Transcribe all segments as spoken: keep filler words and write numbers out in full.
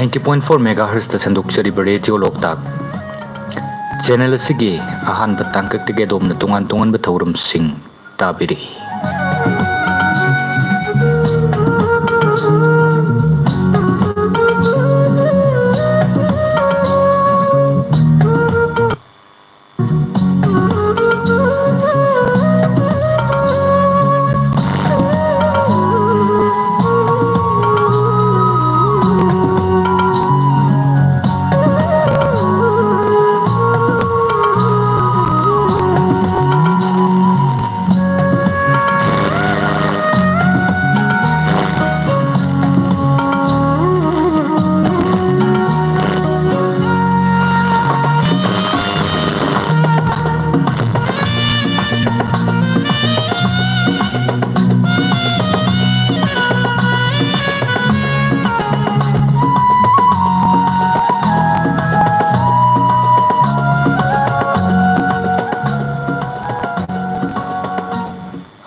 ninety point four megahertz ꯇ ꯁꯟꯗꯣꯛꯆꯔꯤꯕ radio ꯂꯣꯛꯇꯥꯛ channel ꯑꯁꯤꯒꯤ ꯑꯍꯥꯟꯕ ꯇꯥꯡꯀꯛꯇꯒꯤ ꯑꯗꯣꯝꯅ ꯇꯣꯉꯥꯟ ꯇꯣꯉꯥꯟꯕ ꯊꯧꯔꯝꯁꯤꯡ ꯇꯥꯕꯤꯔꯛꯏ꯫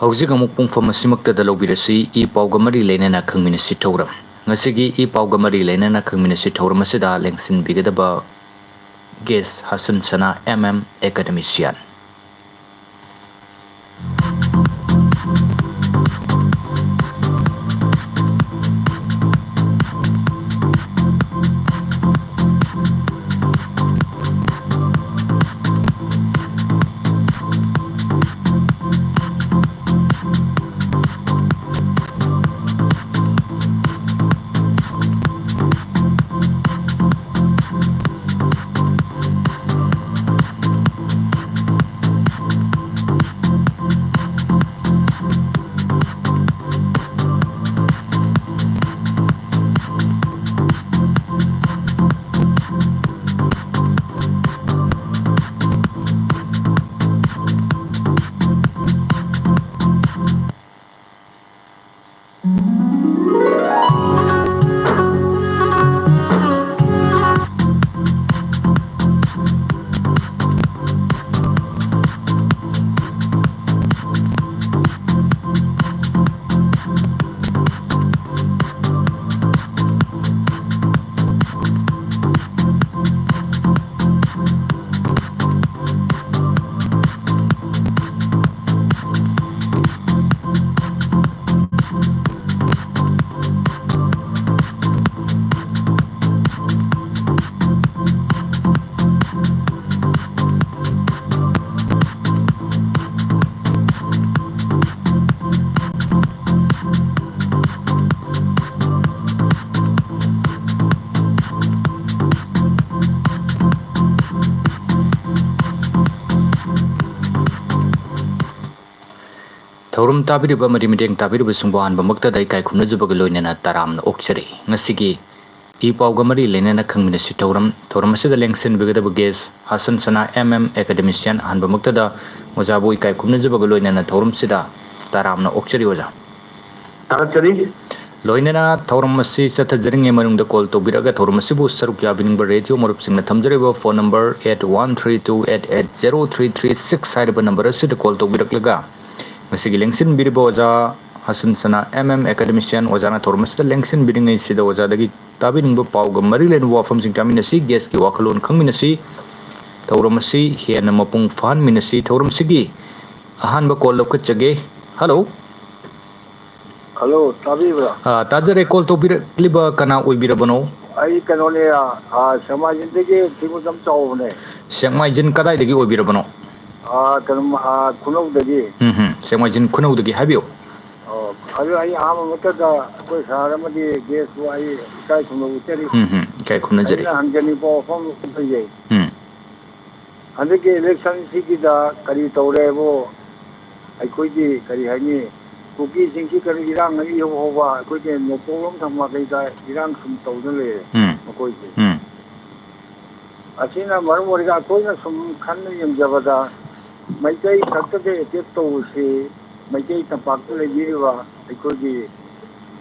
ꯍꯧꯖꯤꯛ ꯑꯃꯨꯛ ꯄꯨꯡꯐꯝ ꯑꯁꯤꯃꯛꯇꯗ ꯂꯧꯕꯤꯔꯁꯤ꯫ ꯏ ꯄꯥꯎꯒ ꯃꯔꯤ ꯂꯩꯅꯅ ꯈꯪꯃꯤꯟꯅꯁꯤ ꯊꯧꯔꯝ꯫ ꯉꯁꯤꯒꯤ ꯏ ꯄꯥꯎꯒ ꯃꯔꯤ ꯂꯩꯅꯅ ꯈꯪꯃꯤꯟꯅꯁꯤ ꯊꯧꯔꯝ ꯑꯁꯤꯗ ꯂꯦꯡꯁꯤꯟꯕꯤꯒꯗꯕ ꯒꯦꯁ ꯍꯁꯟ ꯁꯅꯥ, M M academician꯫ ꯊꯧꯔꯝ ꯇꯥꯕꯤꯔꯤꯕ ꯑꯃꯗꯤ ꯃꯤꯠꯌꯦꯡ ꯇꯥꯕꯤꯔꯤꯕꯁꯤꯡꯕꯨ ꯑꯍꯥꯟꯕꯃꯛꯇꯗ ꯏꯀꯥꯏ ꯈꯨꯝꯅꯖꯕꯒ ꯂꯣꯏꯅꯅ ꯇꯔꯥꯝꯅ ꯑꯣꯛꯆꯔꯤ꯫ ꯉꯁꯤꯒꯤ ꯏ ꯄꯥꯎꯒ ꯃꯔꯤ ꯂꯩꯅꯅ ꯈꯪꯃꯤꯟꯅꯁꯤ ꯊꯧꯔꯝ, ꯊꯧꯔꯝ ꯑꯁꯤꯗ ꯂꯦꯡꯁꯤꯟꯕꯤꯒꯗꯕ ꯒꯦꯁ ꯍꯥꯁꯟ ꯁꯅꯥ, ꯑꯦꯝ ꯑꯦꯝ, ꯑꯦꯀꯥꯗꯦꯃꯤꯁꯤꯌꯥꯟ꯫ ꯑꯍꯥꯟꯕꯃꯛꯇꯗ ꯑꯣꯖꯥꯕꯨ ꯏꯀꯥꯏ ꯈꯨꯝꯅꯖꯕꯒ ꯂꯣꯏꯅꯅ ꯊꯧꯔꯝꯁꯤꯗ ꯇꯔꯥꯝꯅ ꯑꯣꯛꯆꯔꯤ ꯑꯣꯖꯥ꯫ ꯊꯥꯒꯠꯆꯔꯤ꯫ ꯂꯣꯏꯅꯅ ꯊꯧꯔꯝ ꯑꯁꯤ ꯆꯠꯊꯖꯔꯤꯉꯩ ꯃꯅꯨꯡꯗ ꯀꯣꯜ ꯇꯧꯕꯤꯔꯛꯑꯒ ꯊꯧꯔꯝ ꯑꯁꯤꯕꯨ ꯁꯔꯨꯛ ꯌꯥꯕꯤꯅꯤꯡꯕ ꯔꯦꯗꯤꯑꯣ ꯃꯔꯨꯞꯁꯤꯡꯅ ꯊꯝꯖꯔꯤꯕ phone number eight one three two eight eight zero three three six ꯍꯥꯏꯔꯤꯕ ꯅꯝꯕꯔ ꯑꯁꯤꯗ ꯀꯣꯜ ꯇꯧꯕꯤꯔꯛꯂꯒ ꯉꯁꯤꯒꯤ ꯂꯦꯡꯁꯤꯟꯕꯤꯔꯤꯕ ꯑꯣꯖꯥ ꯍꯁꯟ ꯁꯅꯥ, ꯑꯦꯝ ꯑꯦꯝ, ꯑꯦꯀꯥꯗꯦꯃꯤꯁꯤꯌꯥꯟ ꯑꯣꯖꯥꯅ ꯊꯧꯔꯝ ꯑꯁꯤꯗ ꯂꯦꯡꯁꯤꯟꯕꯤꯔꯤꯉꯩꯁꯤꯗ ꯑꯣꯖꯥꯗꯒꯤ ꯇꯥꯕꯤꯅꯤꯡꯕ ꯄꯥꯎꯒ ꯃꯔꯤ ꯂꯩꯅꯕ ꯋꯥꯐꯝꯁꯤꯡ ꯇꯥꯃꯤꯟꯅꯁꯤ, ꯒꯦꯁꯀꯤ ꯋꯥꯈꯜꯂꯣꯟ ꯈꯪꯃꯤꯟꯅꯁꯤ꯫ ꯊꯧꯔꯝ ꯑꯁꯤ ꯍꯦꯟꯅ ꯃꯄꯨꯡ ꯐꯥꯍꯟꯃꯤꯟꯅꯁꯤ꯫ ꯊꯧꯔꯝꯁꯤꯒꯤ ꯑꯍꯥꯟꯕ ꯀꯣꯜ ꯂꯧꯈꯠꯆꯒꯦ꯫ ꯍꯜꯂꯣ꯫ ꯍꯜꯂꯣ, ꯇꯥꯕꯤꯕ꯭ꯔꯥ? ꯑ, ꯇꯥꯖꯔꯦ꯫ ꯀꯣꯜ ꯇꯧꯕꯤꯔꯛꯂꯤꯕ ꯀꯅꯥ ꯑꯣꯏꯕꯤꯔꯕꯅꯣ? ꯑꯩ ꯀꯩꯅꯣꯅꯦ, ꯑ, ꯑ, ꯁꯦꯛꯃꯥꯏꯖꯤꯟꯗꯒꯤ ꯊꯤꯃꯨꯇꯝ ꯆꯥꯎꯕꯅꯦ꯫ ꯁꯦꯛꯃꯥꯏꯖꯤꯟ ꯀꯗꯥꯏꯗꯒꯤ ꯑꯣꯏꯕꯤꯔꯕꯅꯣ? ꯑ, ꯀꯩꯅꯣ, ꯑ, ꯈꯨꯅꯧꯗꯒꯤ꯫ ꯎꯝ ꯍꯝ, ꯁꯦꯛꯃꯥꯏꯖꯤꯟ ꯈꯨꯅꯧꯗꯒꯤ ꯍꯥꯏꯕꯤꯌꯨ꯫ ꯑꯣ, ꯑꯗꯨ ꯑꯩ ꯑꯍꯥꯟꯕ ꯃꯛꯇꯗ ꯑꯩꯈꯣꯏ ꯁꯍꯔ ꯑꯃꯗꯤ ꯒꯦꯁꯄꯨ ꯑꯩ ꯏꯀꯥꯏ ꯈꯨꯝꯅꯕ ꯎꯠꯆꯔꯤ꯫ ꯎꯝ ꯍꯝ, ꯏꯀꯥꯏ ꯈꯨꯝꯅꯖꯔꯤ꯫ ꯑꯩꯅ ꯍꯪꯖꯅꯤꯡꯕ ꯋꯥꯐꯝ ꯑꯃ ꯂꯩꯖꯩ꯫ ꯎꯝ꯫ ꯍꯟꯗꯛꯀꯤ ꯏꯂꯦꯛꯁꯟꯁꯤꯒꯤꯗ ꯀꯔꯤ ꯇꯧꯔꯦꯕꯨ, ꯑꯩꯈꯣꯏꯒꯤ ꯀꯔꯤ ꯍꯥꯏꯅꯤ, ꯀꯨꯀꯤꯁꯤꯡꯁꯤ ꯀꯔꯤ ꯏꯔꯥꯡ ꯑꯅꯤ ꯍꯧ ꯍꯧꯕ, ꯑꯩꯈꯣꯏꯒꯤ ꯅꯣꯡꯄꯣꯛꯂꯣꯝ ꯊꯪꯕ ꯀꯩꯗ ꯏꯔꯥꯡ ꯁꯨꯝ ꯇꯧꯗꯨꯅ ꯂꯩꯔꯦ ꯎꯝ꯫ ꯃꯈꯣꯏꯁꯦ꯫ ꯎꯝ꯫ ꯑꯁꯤꯅ ꯃꯔꯝ ꯑꯣꯏꯔꯒ ꯑꯩꯈꯣꯏꯅ ꯁꯨꯝ ꯈꯟꯅ ꯌꯦꯡꯖꯕꯗ ꯃꯩꯇꯩ ꯈꯛꯇꯗ ꯑꯦꯇꯦꯛ ꯇꯧꯕꯁꯤ ꯃꯩꯇꯩ ꯇꯝꯄꯥꯛꯇ ꯂꯩꯕꯤꯔꯤꯕ ꯑꯩꯈꯣꯏꯒꯤ,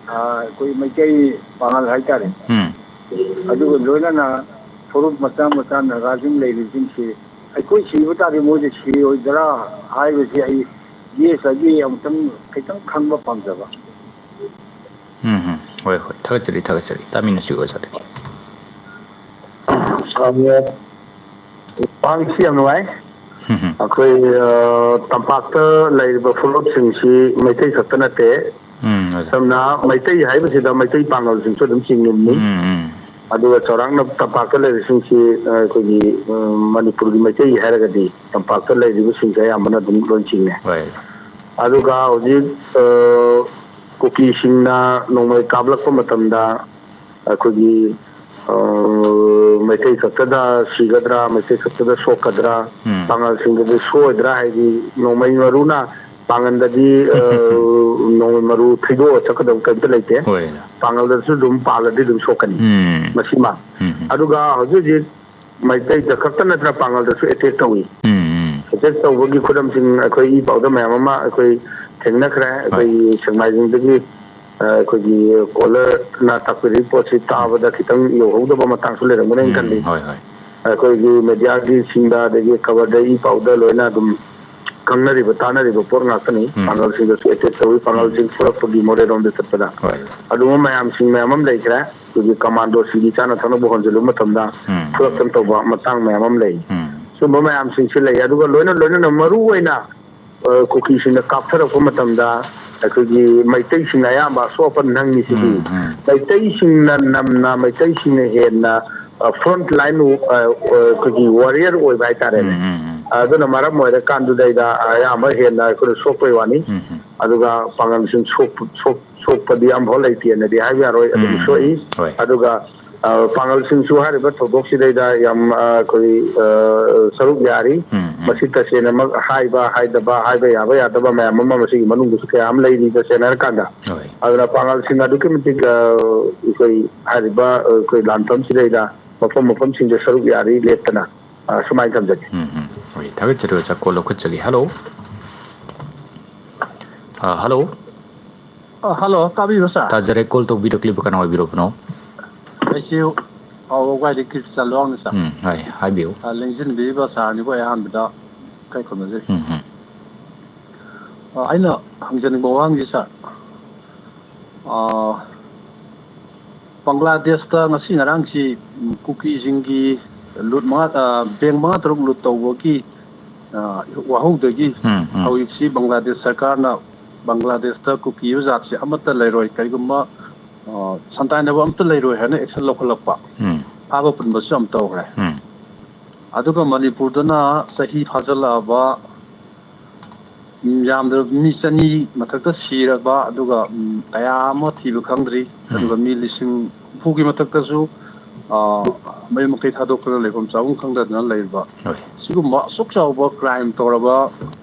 ꯑ, ꯑꯩꯈꯣꯏ ꯃꯩꯇꯩ ꯄꯥꯉꯜ ꯍꯥꯏꯇꯥꯔꯦ꯫ ꯎꯝ꯫ ꯑꯗꯨꯒ ꯂꯣꯏꯅꯅ ꯐꯨꯔꯨꯞ ꯃꯆꯥ ꯃꯆꯥ ꯅꯥꯒꯥꯁꯤꯡ ꯂꯩꯔꯤꯁꯤꯡꯁꯤ ꯑꯩꯈꯣꯏ ꯁꯤꯕ ꯇꯥꯔꯗꯤ ꯃꯣꯏꯗꯤ ꯁꯤꯔꯣꯏꯗ꯭ꯔꯥ ꯍꯥꯏꯕꯁꯤ ꯑꯩ ꯒꯦꯁ ꯑꯗꯨꯒꯤ ꯑꯃꯨꯛꯇꯪ ꯈꯤꯇꯪ ꯈꯪꯕ ꯄꯥꯝꯖꯕ꯫ ꯎꯝ ꯍꯝ꯫ ꯍꯣꯏ, ꯍꯣꯏ꯫ ꯊꯥꯒꯠꯆꯔꯤ, ꯊꯥꯒꯠꯆꯔꯤ꯫ ꯇꯥꯃꯤꯟꯅꯁꯤ ꯑꯣꯖꯥꯗꯒꯤ꯫ ꯑ, ꯃꯇꯥꯡꯁꯤ ꯌꯥꯝ ꯅꯨꯡꯉꯥꯏ꯫ ꯎꯝ ꯍꯝ꯫ ꯑꯩꯈꯣꯏ, ꯑ, ꯇꯝꯄꯥꯛꯇ ꯂꯩꯔꯤꯕ ꯐꯨꯔꯨꯞꯁꯤꯡꯁꯤ ꯃꯩꯇꯩ ꯈꯛꯇ ꯅꯠꯇꯦ꯫ ꯎꯝ, ꯑꯣꯖꯥ꯫ ꯁꯝꯅ ꯃꯩꯇꯩ ꯍꯥꯏꯕꯁꯤꯗ ꯃꯩꯇꯩ ꯄꯥꯉꯜꯁꯤꯡꯁꯨ ꯑꯗꯨꯝ ꯆꯤꯡꯉꯤꯕꯅꯤ꯫ ꯎꯝ, ꯎꯝ꯫ ꯑꯗꯨꯒ ꯆꯥꯎꯔꯥꯛꯅ ꯇꯝꯄꯥꯛꯇ ꯂꯩꯔꯤꯁꯤꯡꯁꯤ, ꯑ, ꯑꯩꯈꯣꯏꯒꯤ, ꯑ, ꯃꯅꯤꯄꯨꯔꯒꯤ ꯃꯩꯇꯩ ꯍꯥꯏꯔꯒꯗꯤ ꯇꯝꯄꯥꯛꯇ ꯂꯩꯔꯤꯕꯁꯤꯡꯁꯦ ꯑꯌꯥꯝꯕꯅ ꯑꯗꯨꯝ ꯂꯣꯏ ꯆꯤꯡꯉꯦ꯫ ꯍꯣꯏ꯫ ꯑꯗꯨꯒ ꯍꯧꯖꯤꯛ, ꯑ, ꯀꯨꯀꯤꯁꯤꯡꯅ ꯅꯣꯡꯃꯩ ꯀꯥꯞꯂꯛꯄ ꯃꯇꯝꯗ ꯑꯩꯈꯣꯏꯒꯤ, ꯑ, ꯃꯩꯇꯩ ꯈꯛꯇꯗ ꯁꯤꯒꯗ꯭ꯔꯥ, ꯃꯩꯇꯩ ꯈꯛꯇꯗ ꯁꯣꯛꯀꯗ꯭ꯔꯥ, ꯎꯝ꯫ ꯄꯥꯉꯜꯁꯤꯡꯗꯗꯤ ꯁꯣꯛꯑꯣꯏꯗ꯭ꯔꯥ? ꯍꯥꯏꯗꯤ ꯅꯣꯡꯃꯩ ꯃꯔꯨꯅ ꯄꯥꯡꯒꯜꯗꯗꯤ ꯅꯣꯡꯃꯩ ꯃꯔꯨ ꯊꯩꯗꯣꯛꯑ ꯆꯠꯀꯗꯕ ꯀꯔꯤꯝꯇ ꯂꯩꯇꯦ꯫ ꯍꯣꯏ꯫ ꯄꯥꯡꯒꯜꯗꯁꯨ ꯑꯗꯨꯝ ꯄꯥꯜꯂꯗꯤ ꯑꯗꯨꯝ ꯁꯣꯛꯀꯅꯤ꯫ ꯎꯝ꯫ ꯃꯁꯤꯃ꯫ ꯎꯝ꯫ ꯑꯗꯨꯒ ꯍꯧꯖꯤꯛ ꯍꯧꯖꯤꯛ ꯃꯩꯇꯩꯗ ꯈꯛꯇ ꯅꯠꯇꯅ ꯄꯥꯡꯒꯜꯗꯁꯨ ꯑꯦꯇꯦꯛ ꯇꯧꯏ꯫ ꯎꯝ, ꯎꯝ꯫ ꯑꯦꯇꯦꯛ ꯇꯧꯕꯒꯤ ꯈꯨꯗꯝꯁꯤꯡ ꯑꯩꯈꯣꯏ ꯏ ꯄꯥꯎꯗ ꯃꯌꯥꯝ ꯑꯃ ꯑꯩꯈꯣꯏ ꯊꯦꯡꯅꯈ꯭ꯔꯦ꯫ ꯍꯣꯏ꯫ ꯑꯩꯈꯣꯏꯒꯤ ꯁꯦꯛꯃꯥꯏꯖꯤꯡꯗꯒꯤ, ꯑ, ꯑꯩꯈꯣꯏꯒꯤ ꯀꯣꯂꯔꯅ ꯇꯥꯛꯄꯤꯔꯛꯏ ꯄꯣꯠꯁꯤ ꯇꯥꯕꯗ ꯈꯤꯇꯪ ꯌꯧꯍꯧꯗꯕ ꯃꯇꯥꯡꯁꯨ ꯂꯩꯔꯝꯒꯅꯤ ꯎꯝ, ꯈꯜꯂꯤ꯫ ꯍꯣꯏ, ꯍꯣꯏ꯫ ꯑꯩꯈꯣꯏꯒꯤ ꯃꯦꯗꯤꯌꯥꯒꯤ ꯁꯤꯡꯗ, ꯑꯗꯒꯤ ꯈꯕꯔꯗ, ꯏ ꯄꯥꯎꯗ ꯂꯣꯏꯅ ꯑꯗꯨꯝ ꯈꯪꯅꯔꯤꯕ, ꯇꯥꯅꯔꯤꯕ ꯄꯣꯠ ꯉꯥꯛꯇꯅꯤ꯫ ꯎꯝ꯫ ꯄꯥꯡꯒꯜꯁꯤꯡꯗꯁꯨ ꯑꯦꯇꯦꯛ ꯇꯧꯏ, ꯄꯥꯡꯒꯜꯁꯤꯡ ꯎꯝ꯫ ꯐꯨꯔꯛꯄꯒꯤ ꯃꯣꯔꯦꯔꯣꯝꯗ ꯆꯠꯄꯗ꯫ ꯍꯣꯏ꯫ ꯑꯗꯨꯒꯨꯝꯕ ꯃꯌꯥꯝꯁꯤꯡ ꯃꯌꯥꯝ ꯑꯃ ꯂꯩꯈ꯭ꯔꯦ꯫ ꯑꯩꯈꯣꯏꯒꯤ ꯀꯃꯥꯟꯗꯣꯁꯤꯡꯒꯤ ꯆꯥꯅ ꯊꯛꯅꯕ ꯍꯣꯟꯖꯤꯜꯂꯨꯕ ꯃꯇꯝꯗ ꯎꯝ꯫ ꯐꯨꯔꯛꯇꯅ ꯇꯧꯕ ꯃꯇꯥꯡ ꯃꯌꯥꯝ ꯑꯃ ꯂꯩ꯫ ꯎꯝ꯫ ꯁꯨꯝꯕ ꯃꯌꯥꯝꯁꯤꯡꯁꯤ ꯂꯩ꯫ ꯑꯗꯨꯒ ꯂꯣꯏꯅ ꯂꯣꯏꯅꯅ ꯃꯔꯨ ꯑꯣꯏꯅ, ꯑ, ꯀꯨꯀꯤꯁꯤꯡꯅ ꯀꯥꯞꯊꯔꯛꯄ ꯃꯇꯝꯗ ꯑꯩꯈꯣꯏꯒꯤ ꯃꯩꯇꯩꯁꯤꯡꯅ ꯑꯌꯥꯝꯕ ꯑꯁꯣꯛ ꯑꯄꯟ ꯅꯪꯉꯤꯁꯤꯗꯤ ꯎꯝ, ꯎꯝ꯫ ꯃꯩꯇꯩꯁꯤꯡꯅ ꯅꯝꯅ, ꯃꯩꯇꯩꯁꯤꯡꯅ ꯍꯦꯟꯅ, ꯑ, front line, ꯑ, ꯑ, ꯑꯩꯈꯣꯏꯒꯤ warrior ꯑꯣꯏꯕ ꯍꯥꯏꯇꯥꯔꯦꯅꯦ꯫ ꯎꯝ, ꯎꯝ, ꯎꯝ꯫ ꯑꯗꯨꯅ ꯃꯔꯝ ꯑꯣꯏꯔꯀꯥꯟꯗꯨꯗꯩꯗ ꯑꯌꯥꯝꯕ ꯍꯦꯟꯅ ꯑꯩꯈꯣꯏꯅ ꯁꯣꯛꯄꯩ ꯋꯥꯅꯤ꯫ ꯎꯝ, ꯎꯝ꯫ ꯑꯗꯨꯒ ꯄꯥꯡꯒꯜꯁꯤꯡ ꯁꯣꯛꯄ-, ꯁꯣꯛ-, ꯁꯣꯛꯄꯗꯤ ꯑꯝꯐꯥꯎ ꯂꯩꯇꯦꯅꯗꯤ ꯍꯥꯏꯕ ꯌꯥꯔꯣꯏ, ꯑꯗꯨꯝ ꯎꯝ, ꯁꯣꯛꯏ꯫ ꯍꯣꯏ꯫ ꯑꯗꯨꯒ, ꯑ, ꯄꯥꯡꯒꯜꯁꯤꯡꯁꯨ ꯍꯥꯏꯔꯤꯕ ꯊꯧꯗꯣꯛꯁꯤꯗꯩꯗ ꯌꯥꯝ, ꯑ, ꯑꯩꯈꯣꯏ, ꯑ, ꯁꯔꯨꯛ ꯌꯥꯔꯤ꯫ ꯎꯝ, ꯎꯝ꯫ ꯃꯁꯤ ꯇꯁꯦꯡꯅꯃꯛ ꯍꯥꯏꯕ, ꯍꯥꯏꯗꯕ, ꯍꯥꯏꯕ ꯌꯥꯕ, ꯌꯥꯗꯕ ꯃꯌꯥꯝ ꯑꯃ ꯃꯁꯤꯒꯤ ꯃꯅꯨꯡꯗꯁꯨ ꯀꯌꯥ ꯑꯃ ꯂꯩꯔꯤ, ꯇꯁꯦꯡꯅ ꯍꯥꯏꯔꯀꯥꯟꯗ꯫ ꯍꯣꯏ꯫ ꯑꯗꯨꯅ ꯄꯥꯡꯒꯜꯁꯤꯡ ꯑꯗꯨꯛꯀꯤ ꯃꯇꯤꯛ, ꯑ, ꯑꯩꯈꯣꯏ ꯍꯥꯏꯔꯤꯕ, ꯑ, ꯑꯩꯈꯣꯏ ꯂꯥꯟꯐꯝꯁꯤꯗꯩꯗ ꯃꯐꯝ ꯃꯐꯝꯁꯤꯡꯗ ꯁꯔꯨꯛ ꯌꯥꯔꯤ ꯂꯦꯞꯇꯅ꯫ ꯑ, ꯁꯨꯃꯥꯏꯅ ꯊꯝꯖꯒꯦ꯫ ꯎꯝ, ꯎꯝ꯫ ꯍꯣꯏ, ꯊꯥꯒꯠꯆꯔꯤ ꯑꯣꯖꯥ꯫ ꯀꯣꯜ ꯂꯧꯈꯠꯆꯒꯦ꯫ ꯍꯜꯂꯣ꯫ ꯑ, ꯍꯜꯂꯣ꯫ ꯑ, ꯍꯜꯂꯣ, ꯇꯥꯕꯤꯕ꯭ꯔꯣ, ꯁꯥꯔ? ꯇꯥꯖꯔꯦ, ꯀꯣꯜ ꯇꯧꯕꯤꯔꯛꯂꯤꯕ ꯀꯅꯥ ꯑꯣꯏꯕꯤꯔꯕꯅꯣ? ꯑꯩꯁꯤ, ꯑ, ꯋꯥꯏꯗꯒꯤ ꯀ꯭ꯔꯤꯁꯅ ꯂꯨꯋꯥꯡꯅꯤ, ꯁꯥꯔ꯫ ꯎꯝ, ꯍꯣꯏ, ꯍꯥꯏꯕꯤꯌꯨ꯫ ꯑ, ꯂꯦꯡꯁꯤꯟꯕꯤꯔꯤꯕ ꯁꯥꯔꯅꯤꯕꯨ ꯑꯩ ꯑꯍꯥꯟꯕꯗ ꯏꯀꯥꯏ ꯈꯨꯝꯅꯖꯔꯤ꯫ ꯎꯝ, ꯎꯝ꯫ ꯑ, ꯑꯩꯅ ꯍꯪꯖꯅꯤꯡꯕ ꯋꯥꯍꯪꯁꯤ, ꯁꯥꯔ, ꯑ, ꯕꯪꯒ꯭ꯂꯥꯗꯦꯁꯇ ꯉꯁꯤ ꯉꯔꯥꯡꯁꯤ, ꯎꯝ, ꯀꯨꯀꯤꯁꯤꯡꯒꯤ ꯂꯨꯠ ꯃꯉꯥ, ꯑ, ꯕꯦꯡ ꯃꯉꯥ ꯇꯔꯨꯛ ꯂꯨꯠ ꯇꯧꯕꯒꯤ, ꯑ, ꯋꯥꯍꯧꯗꯒꯤ ꯎꯝ, ꯎꯝ꯫ ꯍꯧꯖꯤꯛꯁꯤ ꯕꯪꯒ꯭ꯂꯥꯗꯦꯁ ꯁꯔꯀꯥꯔꯅ ꯕꯪꯒ꯭ꯂꯥꯗꯦꯁꯇ ꯀꯨꯀꯤ ꯍꯥꯏꯕ ꯖꯥꯠꯁꯦ ꯑꯃꯠꯇ ꯂꯩꯔꯣꯏ, ꯀꯔꯤꯒꯨꯝꯕ, ꯑ, ꯁꯟꯗꯥꯏꯅꯕ ꯑꯃꯠꯇ ꯂꯩꯔꯣꯏ ꯍꯥꯏꯅ action ꯂꯧꯈꯠꯂꯛꯄ, ꯎꯝ꯫ ꯐꯥꯕ ꯄꯨꯟꯕꯁꯨ ꯌꯥꯝ ꯇꯧꯈ꯭ꯔꯦ꯫ ꯎꯝ꯫ ꯑꯗꯨꯒ ꯃꯅꯤꯄꯨꯔꯗꯅ ꯆꯍꯤ ꯐꯥꯖꯤꯜꯂꯛꯑꯕ, ꯎꯝ, ꯌꯥꯝꯗ꯭ꯔꯕ ꯃꯤ ꯆꯅꯤ ꯃꯊꯛꯇ ꯁꯤꯔꯕ, ꯑꯗꯨꯒ, ꯎꯝ, ꯀꯌꯥ ꯑꯃ ꯊꯤꯕ ꯈꯪꯗ꯭ꯔꯤ꯫ ꯎꯝ꯫ ꯑꯗꯨꯒ ꯃꯤ ꯂꯤꯁꯤꯡ ꯍꯨꯝꯐꯨꯒꯤ ꯃꯊꯛꯇꯁꯨ, ꯑ, ꯃꯌꯨꯝ ꯃꯀꯩ ꯊꯥꯗꯣꯛꯇꯅ ꯂꯩꯐꯝ ꯆꯥꯐꯝ ꯈꯪꯗꯗꯅ ꯂꯩꯔꯤꯕ꯫ ꯍꯣꯏ꯫ ꯁꯤꯒꯨꯝꯕ ꯑꯁꯨꯛ ꯆꯥꯎꯕ crime ꯇꯧꯔꯕ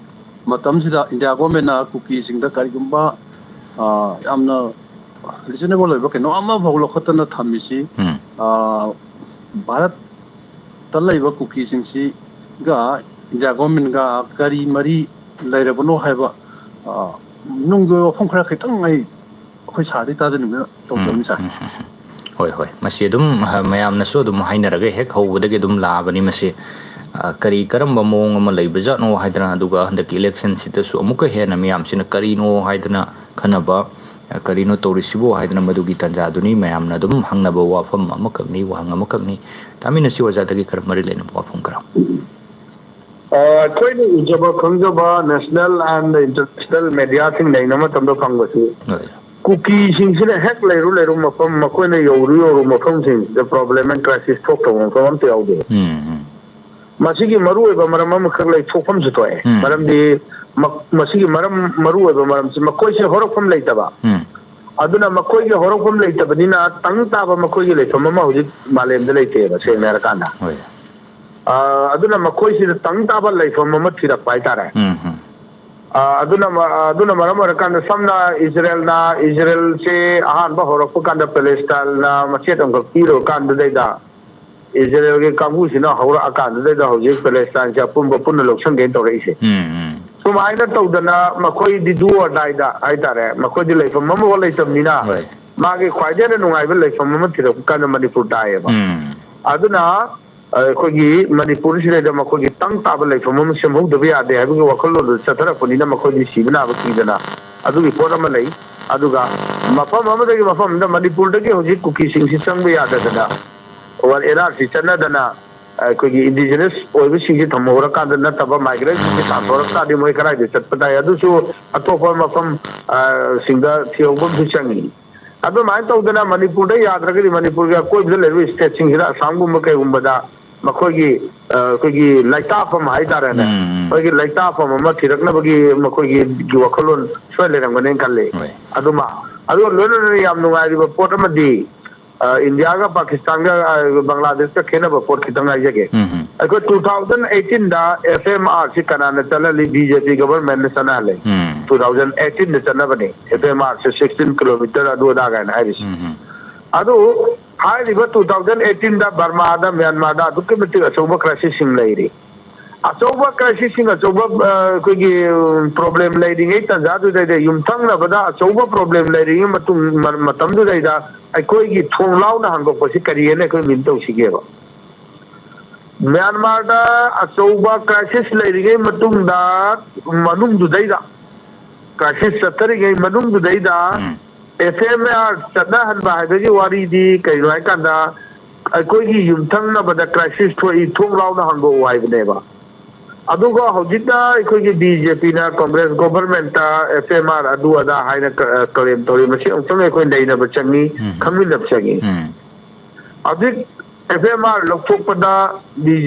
ꯃꯇꯝꯁꯤꯗ ꯏꯟꯗꯤꯌꯥ ꯒꯣꯔꯃꯦꯟꯅ ꯀꯨꯀꯤꯁꯤꯡꯗ ꯀꯔꯤꯒꯨꯝꯕ, ꯑ, ꯌꯥꯝꯅ ꯔꯤꯖꯅꯦꯕꯜ ꯑꯣꯏꯕ ꯀꯩꯅꯣ ꯑꯃꯐꯥꯎ ꯂꯧꯈꯠꯇꯅ ꯊꯝꯃꯤꯁꯤ, ꯎꯝ꯫ ꯑ, ꯚꯥꯔꯠꯇ ꯂꯩꯕ ꯀꯨꯀꯤꯁꯤꯡꯁꯤꯒ ꯏꯟꯗꯤꯌꯥ ꯒꯣꯔꯃꯦꯟꯒ ꯀꯔꯤ ꯃꯔꯤ ꯂꯩꯔꯕꯅꯣ ꯍꯥꯏꯕ, ꯑ, ꯅꯨꯡꯒꯤ ꯋꯥꯐꯝ ꯈꯔ ꯈꯤꯇꯪ ꯑꯩ ꯑꯩꯈꯣꯏ ꯁꯥꯔꯗꯤ ꯇꯥꯖꯅꯤꯡꯗꯅ ꯇꯧꯖꯕꯅꯤ, ꯁꯥꯔ꯫ ꯎꯝ, ꯎꯝ, ꯎꯝ꯫ ꯍꯣꯏ, ꯍꯣꯏ꯫ ꯃꯁꯤ ꯑꯗꯨꯝ, ꯑ, ꯃꯌꯥꯝꯅꯁꯨ ꯑꯗꯨꯝ ꯍꯥꯏꯅꯔꯒ ꯍꯦꯛ ꯍꯧꯕꯗꯒꯤ ꯑꯗꯨꯝ ꯂꯥꯛꯑꯕꯅꯤ ꯃꯁꯤ꯫ ꯑ, ꯀꯔꯤ ꯀꯔꯝꯕ ꯃꯑꯣꯡ ꯑꯃ ꯂꯩꯕꯖꯥꯠꯅꯣ ꯍꯥꯏꯗꯅ, ꯑꯗꯨꯒ ꯍꯟꯗꯛꯀꯤ ꯏꯂꯦꯛꯁꯟꯁꯤꯗꯁꯨ ꯑꯃꯨꯛꯀ ꯍꯦꯟꯅ ꯃꯤꯌꯥꯝꯁꯤꯅ ꯀꯔꯤꯅꯣ ꯍꯥꯏꯗꯅ ꯈꯟꯅꯕ, ꯑ, ꯀꯔꯤꯅꯣ ꯇꯧꯔꯤꯁꯤꯕꯨ ꯍꯥꯏꯗꯅ ꯃꯗꯨꯒꯤ ꯇꯥꯟꯖꯥꯗꯨꯅꯤ ꯃꯌꯥꯝꯅ ꯑꯗꯨꯝ ꯍꯪꯅꯕ ꯋꯥꯐꯝ ꯑꯃꯈꯛꯅꯤ, ꯋꯥꯍꯪ ꯑꯃꯈꯛꯅꯤ꯫ ꯇꯥꯃꯤꯟꯅꯁꯤ ꯑꯣꯖꯥꯗꯒꯤ ꯈꯔ ꯃꯔꯤ ꯂꯩꯅꯕ ꯋꯥꯐꯝ ꯈꯔ꯫ ꯑ, ꯑꯩꯈꯣꯏꯅ ꯎꯖꯕ ꯈꯪꯖꯕ national and international mediaꯁꯤꯡ ꯅꯩꯅꯕ ꯃꯇꯝꯗ ꯐꯪꯕꯁꯤ, ꯍꯣꯏ꯫ ꯀꯨꯀꯤꯁꯤꯡꯁꯤꯅ ꯍꯦꯛ ꯂꯩꯔꯨ ꯂꯩꯔꯨ ꯃꯐꯝ, ꯃꯈꯣꯏꯅ ꯌꯧꯔꯨ ꯌꯧꯔꯨ ꯃꯐꯝꯁꯤꯡꯗ problem and crisis ꯊꯣꯛꯇꯕ ꯃꯐꯝ ꯑꯝꯇ ꯌꯥꯎꯗꯦ꯫ ꯎꯝ, ꯎꯝ꯫ ꯃꯁꯤꯒꯤ ꯃꯔꯨꯑꯣꯏꯕ ꯃꯔꯝ ꯑꯃꯈꯛ ꯂꯩ, ꯊꯣꯛꯐꯝꯁꯨ ꯊꯣꯛꯑꯦ꯫ ꯎꯝ꯫ ꯃꯔꯝꯗꯤ ꯃ-, ꯃꯁꯤꯒꯤ ꯃꯔꯝ, ꯃꯔꯨꯑꯣꯏꯕ ꯃꯔꯝꯁꯤ ꯃꯈꯣꯏꯁꯦ ꯍꯧꯔꯛꯐꯝ ꯂꯩꯇꯕ꯫ ꯎꯝ꯫ ꯑꯗꯨꯅ ꯃꯈꯣꯏꯒꯤ ꯍꯧꯔꯛꯐꯝ ꯂꯩꯇꯕꯅꯤꯅ ꯇꯪ ꯇꯥꯕ ꯃꯈꯣꯏꯒꯤ ꯂꯩꯐꯝ ꯑꯃ ꯍꯧꯖꯤꯛ ꯃꯥꯂꯦꯝꯗ ꯂꯩꯇꯦꯕ, ꯁꯦꯡꯅ ꯍꯥꯏꯔꯀꯥꯟꯗ꯫ ꯍꯣꯏ꯫ ꯑ, ꯑꯗꯨꯅ ꯃꯈꯣꯏꯁꯤꯗ ꯇꯪ ꯇꯥꯕ ꯂꯩꯐꯝ ꯑꯃ ꯊꯤꯔꯛꯄ ꯍꯥꯏꯇꯥꯔꯦ꯫ ꯎꯝ, ꯎꯝ꯫ ꯑ, ꯑꯗꯨꯅ ꯃ-, ꯑꯗꯨꯅ ꯃꯔꯝ ꯑꯣꯏꯔꯀꯥꯟꯗ ꯁꯝꯅ ꯏꯖꯔꯦꯜꯅ, ꯏꯖꯔꯦꯜꯁꯦ ꯑꯍꯥꯟꯕ ꯍꯧꯔꯛꯄ ꯀꯥꯟꯗ ꯄꯦꯂꯦꯁꯇꯥꯏꯟꯅ ꯃꯆꯦꯠ ꯑꯃꯈꯛ ꯄꯤꯔꯨꯔ ꯀꯥꯟꯗꯨꯗꯩꯗ ꯏꯖꯔꯦꯜꯒꯤ ꯀꯥꯡꯕꯨꯁꯤꯅ ꯍꯧꯔꯛꯑꯀꯥꯟꯗꯨꯗꯩꯗ ꯍꯧꯖꯤꯛ ꯄꯦꯂꯦꯁꯇꯥꯏꯟꯁꯦ ꯑꯄꯨꯟꯕ ꯄꯨꯟꯅ ꯂꯧꯁꯟꯒꯦꯅ ꯇꯧꯔꯛꯏꯁꯦ꯫ ꯎꯝ, ꯎꯝ꯫ ꯁꯨꯃꯥꯏꯅ ꯇꯧꯗꯅ ꯃꯈꯣꯏꯗꯤ do or dieꯗ ꯍꯥꯏꯇꯥꯔꯦ, ꯃꯈꯣꯏꯗꯤ ꯂꯩꯐꯝ ꯑꯃꯐꯥꯎ ꯂꯩꯇꯕꯅꯤꯅ ꯍꯣꯏ꯫ ꯃꯥꯒꯤ ꯈ꯭ꯋꯥꯏꯗꯒꯤ ꯍꯦꯟꯅ ꯅꯨꯡꯉꯥꯏꯕ ꯂꯩꯐꯝ ꯑꯃ ꯊꯤꯔꯛꯄ ꯀꯥꯟꯗ ꯃꯅꯤꯄꯨꯔ ꯇꯥꯏꯌꯦꯕ꯫ ꯎꯝ꯫ ꯑꯗꯨꯅ ꯑꯩꯈꯣꯏꯒꯤ ꯃꯅꯤꯄꯨꯔꯁꯤꯗꯩꯗ ꯃꯈꯣꯏꯒꯤ ꯇꯪ ꯇꯥꯕ ꯂꯩꯐꯝ ꯑꯃ ꯁꯦꯝꯍꯧꯗꯕ ꯌꯥꯗꯦ ꯍꯥꯏꯕꯒꯤ ꯋꯥꯈꯜꯂꯣꯟꯗꯨ ꯆꯠꯊꯔꯛꯄꯅꯤꯅ ꯃꯈꯣꯏꯗꯤ ꯁꯤꯕ ꯅꯥꯕ ꯀꯤꯗꯅ ꯑꯗꯨꯒꯤ ꯄꯣꯠ ꯑꯃ ꯂꯩ꯫ ꯑꯗꯨꯒ ꯃꯐꯝ ꯑꯃꯗꯒꯤ ꯃꯐꯝ ꯑꯃꯗ ꯃꯅꯤꯄꯨꯔꯗꯒꯤ ꯍꯧꯖꯤꯛ ꯀꯨꯀꯤꯁꯤꯡꯁꯤ ꯆꯪꯕ ꯌꯥꯗꯗꯅ ꯑꯣ, ꯑꯦꯟ ꯑꯥꯔ ꯁꯤ ꯆꯠꯅꯗꯅ ꯑꯩꯈꯣꯏꯒꯤ indigenous ꯑꯣꯏꯕꯁꯤꯡꯁꯤ ꯊꯝꯍꯧꯔꯀꯥꯟꯗ ꯅꯠꯇꯕ migrantꯁꯤꯡꯁꯤ ꯇꯥꯟꯊꯣꯔꯛ ꯇꯥꯔꯗꯤ ꯃꯣꯏ ꯀꯗꯥꯏꯗ ꯆꯠꯄ ꯇꯥꯏ? ꯑꯗꯨꯁꯨ ꯑꯇꯣꯞꯄ ꯃꯐꯝ, ꯑ, ꯁꯤꯡꯗ ꯊꯤꯍꯧꯕ ꯑꯃꯁꯨ ꯆꯪꯉꯤ꯫ ꯑꯗꯨꯃꯥꯏꯅ ꯇꯧꯗꯅ ꯃꯅꯤꯄꯨꯔꯗ ꯌꯥꯗ꯭ꯔꯒꯗꯤ ꯃꯅꯤꯄꯨꯔꯒꯤ ꯑꯀꯣꯏꯕꯗ ꯂꯩꯔꯤꯕ stateꯁꯤꯡꯁꯤꯗ ꯑꯁꯥꯝꯒꯨꯝꯕ ꯀꯩꯒꯨꯝꯕꯗ ꯃꯈꯣꯏꯒꯤ, ꯑ, ꯑꯩꯈꯣꯏꯒꯤ ꯂꯩꯇꯥꯐꯝ ꯍꯥꯏꯇꯥꯔꯦꯅꯦ꯫ ꯎꯝ, ꯎꯝ꯫ ꯑꯩꯈꯣꯏꯒꯤ ꯂꯩꯇꯥꯐꯝ ꯑꯃ ꯊꯤꯔꯛꯅꯕꯒꯤ ꯃꯈꯣꯏꯒꯤ ꯋꯥꯈꯜꯂꯣꯟ ꯁꯣꯏ ꯂꯩꯔꯝꯒꯅꯦꯅ ꯈꯜꯂꯤ꯫ ꯍꯣꯏ꯫ ꯑꯗꯨꯃ, ꯑꯗꯨꯒ ꯂꯣꯏꯅꯅ ꯌꯥꯝ ꯅꯨꯡꯉꯥꯏꯔꯤꯕ ꯄꯣꯠ ꯑꯃꯗꯤ ꯏꯟꯗꯤꯌꯥꯒ ꯄꯥꯀꯤꯁꯇꯥꯟꯒ, ꯕꯪꯒ꯭ꯂꯥꯗꯦꯁꯀ ꯈꯦꯠꯅꯕ ꯄꯣꯠ ꯈꯤꯇꯪ ꯍꯥꯏꯖꯒꯦ꯫ ꯎꯝ ꯎꯝ ꯑꯩꯈꯣꯏ two thousand eighteen ꯗ F M R ꯁꯤ ꯀꯅꯥꯅ ꯆꯠꯍꯜꯂꯤ? B J P government ꯅ ꯆꯠꯅꯍꯜꯂꯤ꯫ ꯎꯝ Two thousand eighteen ꯗ ꯆꯠꯅꯕꯅꯤ F M R ꯁꯦ, sixteen kilometer ꯑꯗꯨ ꯑꯗꯥ ꯀꯥꯏꯅ ꯍꯥꯏꯔꯤꯁꯦ꯫ ꯎꯝ ꯎꯝ ꯑꯗꯨ ꯍꯥꯏꯔꯤꯕ two thousand eighteen ꯗ ꯕꯔꯃꯥꯗ, ꯃ꯭ꯌꯥꯟꯃꯥꯔꯗ ꯑꯗꯨꯛꯀꯤ ꯃꯇꯤꯛ ꯑꯆꯧꯕ crisis ꯁꯤꯡ ꯂꯩꯔꯤ꯫ ꯑꯆꯧꯕ crisis ꯁꯤꯡ, ꯑꯆꯧꯕ, ꯑ, ꯑꯩꯈꯣꯏꯒꯤ, ꯎꯝ, problem ꯂꯩꯔꯤꯉꯩ ꯇꯥꯟꯖꯥꯗꯨꯗꯩꯗ, ꯌꯨꯝꯊꯪꯅꯕꯗ ꯑꯆꯧꯕ problem ꯂꯩꯔꯤꯉꯩ ꯃꯇꯨꯡ, ꯃ-, ꯃꯇꯝꯗꯨꯗꯩꯗ ꯑꯩꯈꯣꯏꯒꯤ ꯊꯣꯡ ꯂꯥꯎꯅ ꯍꯥꯡꯗꯣꯛꯄꯁꯤ ꯀꯔꯤ ꯍꯥꯏꯅ ꯑꯩꯈꯣꯏ mean ꯇꯧꯁꯤꯒꯦꯕ? ꯃ꯭ꯌꯥꯟꯃꯥꯔꯗ ꯑꯆꯧꯕ crisis ꯂꯩꯔꯤꯉꯩ ꯃꯇꯨꯡꯗ, ꯃꯅꯨꯡꯗꯨꯗꯩꯗ, crisis ꯆꯠꯊꯔꯤꯉꯩ ꯃꯅꯨꯡꯗꯨꯗꯩꯗ ꯎꯝ F M R ꯆꯠꯅꯍꯟꯕ ꯍꯥꯏꯕꯒꯤ ꯋꯥꯔꯤꯗꯤ ꯀꯩꯅꯣ ꯍꯥꯏꯀꯥꯟꯗ, ꯑꯩꯈꯣꯏꯒꯤ ꯌꯨꯝꯊꯪꯅꯕꯗ crisis ꯊꯣꯛꯏ, ꯊꯣꯡ ꯂꯥꯎꯅ ꯍꯥꯡꯗꯣꯛꯎ ꯍꯥꯏꯕꯅꯦꯕ꯫ ꯑꯗꯨꯒ ꯍꯧꯖꯤꯛꯇ ꯑꯩꯈꯣꯏꯒꯤ B J P ꯅ Congress government ꯇ F M R ꯑꯗꯨ ꯑꯗꯥ ꯍꯥꯏꯅ ꯀ-, claim ꯇꯧꯔꯤ꯫ ꯃꯁꯤ ꯑꯃꯨꯛꯇꯪ ꯑꯩꯈꯣꯏ ꯅꯩꯅꯕ ꯆꯪꯉꯤ, ꯎꯝ꯫ ꯈꯪꯃꯤꯟꯅꯕ ꯆꯪꯉꯤ꯫ ꯎꯝ ꯍꯧꯖꯤꯛ F M R ꯂꯧꯊꯣꯛꯄꯗ B J